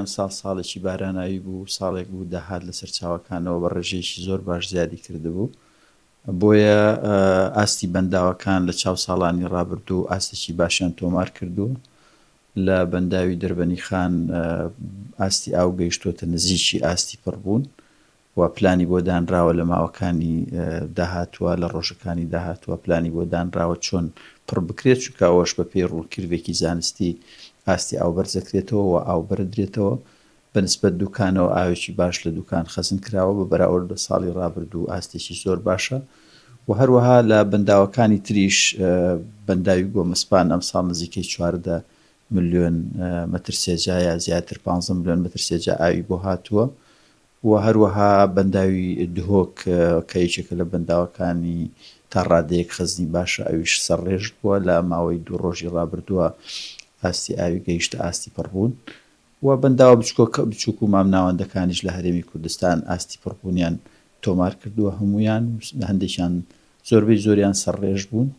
ئەمساڵ ساڵێکی باراناوی بوو، ساڵێک بوو داهات لە سەرچاوەکانەوە بە ڕێژەیەکی زۆر باش زیادی کردبوو، بۆیە ئاستی بەنداوەکان لە چاو ساڵانی ڕابردوو ئاستێکی باشیان تۆمار کردووە. لە بەنداوی دەربەنیخان ئاستی ئاو گەیشتووەتە نزیکی ئاستی پڕبوون و پلانی بۆ دانراوە لە ماوەکانی داهاتووە لە ڕۆژەکانی داهاتووە پلانی بۆ دانراوە چۆن پڕ بکرێت چونکە ئەوەش بە پێی ڕوونکردێکی زانستی ئاستی ئاو بەرزەکرێتەوە و ئاو بەردرێتەوە بە نسبەت دوکانەوە ئاوێکی باش لە دوکان خەزن کراوە بە بەراورد بە ساڵی ڕابردوو ئاستێکی زۆر باشە و هەروەها لە بەنداوەکانی تریش بەنداوی گۆمەسپان ئەمساڵ نزیکەی 14 ملیۆن مەتر سێجا یا زیاتر 15 ملیۆن مەتر سێجا ئاوی بۆ هاتووە و هەروەها بەنداوی دهۆک کە یەکێکە لە بەنداوەکانی تا ڕادەیەک خەزنی باشە ئەویش سەرڕێژ بووە لە ماوەی دوو ڕۆژی ڕابردووە ئاستی ئاوی گەیشتە ئاستی پڕبوون. و بەنداوە بچکۆکە بچووک و مامناوەندەکانیش لە هەرێمی کوردستان ئاستی پڕبوونیان تۆمار کردووە هەموویان و هەندێکیان زۆربەی زۆریان سەرڕێژ بوون.